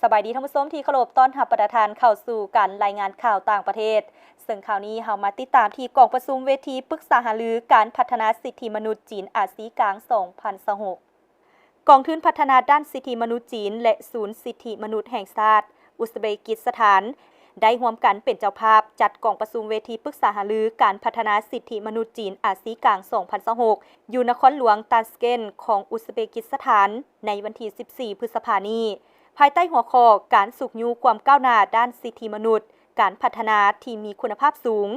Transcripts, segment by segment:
ສະບາຍດີທ່ານຜູ້ຊົມທີ່ເຄົາລົບ, ຕ້ອນຮັບບັນດາທ່ານເຂົ້າສູ່ການລາຍງານຂ່າວຕ່າງປະເທດ, ເຊິ່ງຂ່າວນີ້ເຮົາມາຕິດຕາມທີ່ກອງປະຊຸມເວທີປຶກສາຫາລືການພັດທະນາສິດທິມະນຸດຈີນອາຊີກາງ ສອງພັນຊາວຫົກ. ກອງທຶນພັດທະນາດ້ານສິດທິມະນຸດຈີນ ແລະ ສູນສິດທິມະນຸດແຫ່ງຊາດອຸສເບກິສຖານ ໄດ້ຮ່ວມກັນເປັນເຈົ້າພາບຈັດກອງປະຊຸມເວທີປຶກສາຫາລືການພັດທະນາສິດທິມະນຸດຈີນອາຊີກາງ ສອງພັນຊາວຫົກ ຢູ່ນະຄອນຫຼວງຕາສເກັນຂອງອຸສເບກິສຖານ ໃນວັນທີ ສິບສີ່ ພຶດສະພານີ້ ພາຍໃຕ້ຫົວຂໍ້ ການຊຸກຍູ້ຄວາມກ້າວໜ້າດ້ານສິດທິມະນຸດ, ການພັດທະນາທີ່ມີຄຸນນະພາບສູງ.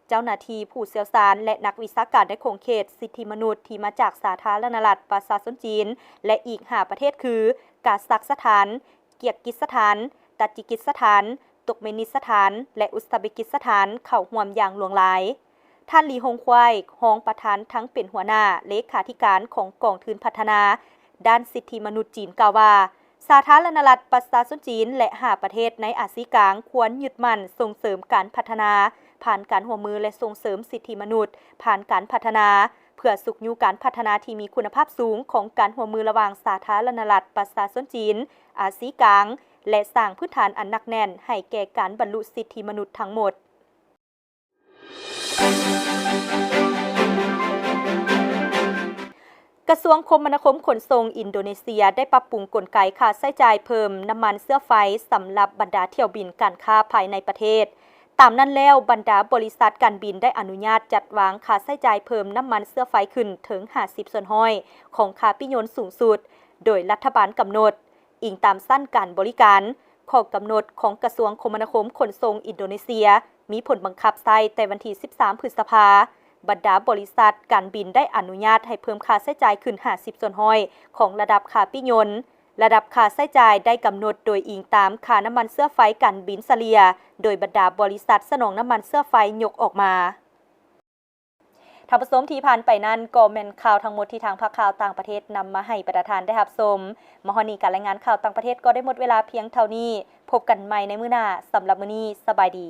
ເຈົ້າໜ້າທີ່ຜູ້ຊ່ຽວຊານ ແລະ ນັກວິຊາການໃນຂົງເຂດສິດທິມະນຸດທີ່ມາຈາກສາທາລະນະລັດປະຊາຊົນຈີນ ແລະ ອີກຫ້າປະເທດຄື ກາຊັກສະຖານ, ເກຍກິສະຖານ, ຕາຈິກິສະຖານ, ຕຸກເມນິສະຖານ ແລະ ອຸສເບກິສະຖານ ເຂົ້າຮ່ວມຢ່າງຫຼວງຫຼາຍ. ທ່ານ ຫຼີ ຫົງຄວາຍ ຮອງປະທານ ທັງເປັນຫົວໜ້າເລຂາທິການຂອງກອງທຶນພັດທະນາດ້ານສິດທິມະນຸດຈີນ ກ່າວວ່າ ສາທາລະນະລັດປະຊາຊົນຈີນ ແລະ ຫ້າປະເທດໃນອາຊີກາງ ຄວນຍຶດໝັ້ນສົ່ງເສີມການພັດທະນາຜ່ານການຮ່ວມມື ແລະ ສົ່ງເສີມສິດທິມະນຸດຜ່ານການພັດທະນາ ເພື່ອຊຸກຍູ້ການພັດທະນາທີ່ມີຄຸນນະພາບສູງຂອງການຮ່ວມມືລະຫວ່າງສາທາລະນະລັດປະຊາຊົນຈີນ ອາຊີກາງ ແລະ ສ້າງພື້ນຖານອັນໜັກແໜ້ນໃຫ້ແກ່ການບັນລຸສິດທິມະນຸດທັງໝົດ. ກະຊວງຄົມມະນາຄົມຂົນສົ່ງອິນໂດເນເຊຍ ໄດ້ປັບປຸງກົນໄກຄ່າໃຊ້ຈ່າຍເພີ່ມນ້ຳມັນເຊື້ອໄຟສຳລັບບັນດາຖ້ຽວບິນການຄ້າພາຍໃນປະເທດ. ຕາມນັ້ນແລ້ວ, ບັນດາບໍລິສັດການບິນໄດ້ອະນຸຍາດຈັດວາງຄ່າໃຊ້ຈ່າຍເພີ່ມນ້ຳມັນເຊື້ອໄຟຂຶ້ນເຖິງ ຫ້າສິບສ່ວນຮ້ອຍຂອງຄ່າປີ້ຍົນສູງສຸດ ໂດຍລັດຖະບານກຳນົດ. ອີງຕາມຊັ້ນການບໍລິການ, ຂໍ້ກຳນົດຂອງກະຊວງຄົມມະນາຄົມຂົນສົ່ງອິນໂດເນເຊຍ ມີຜົນບັງຄັບໃຊ້ແຕ່ວັນທີ ສິບສາມ ພຶດສະພາ. ບັນດາບໍລິສັດການບິນໄດ້ອະນຸຍາດໃຫ້ເພີ່ມຄ່າໃຊ້ຈ່າຍຂຶ້ນ ຫ້າສິບສ່ວນຮ້ອຍຂອງລະດັບຄ່າປີ້ຍົນ. ລະດັບຄ່າໃຊ້ຈ່າຍໄດ້ກຳນົດໂດຍອີງຕາມຄ່ານ້ຳມັນເຊື້ອໄຟການບິນສະເລ່ຍ ໂດຍບັນດາບໍລິສັດສະໜອງນ້ຳມັນເຊື້ອໄຟຍົກອອກມາ. ທ່ານຜູ້ຊົມທີ່ຜ່ານໄປນັ້ນ ກໍແມ່ນຂ່າວທັງໝົດທີ່ທາງພາກຂ່າວຕ່າງປະເທດນຳມາໃຫ້ບັນດາທ່ານໄດ້ຮັບຊົມ. ມາຮອດນີ້ ການລາຍງານຂ່າວຕ່າງປະເທດກໍໄດ້ໝົດເວລາພຽງເທົ່ານີ້. ພົບກັນໃໝ່ໃນມື້ໜ້າ. ສຳລັບມື້ນີ້, ສະບາຍດີ.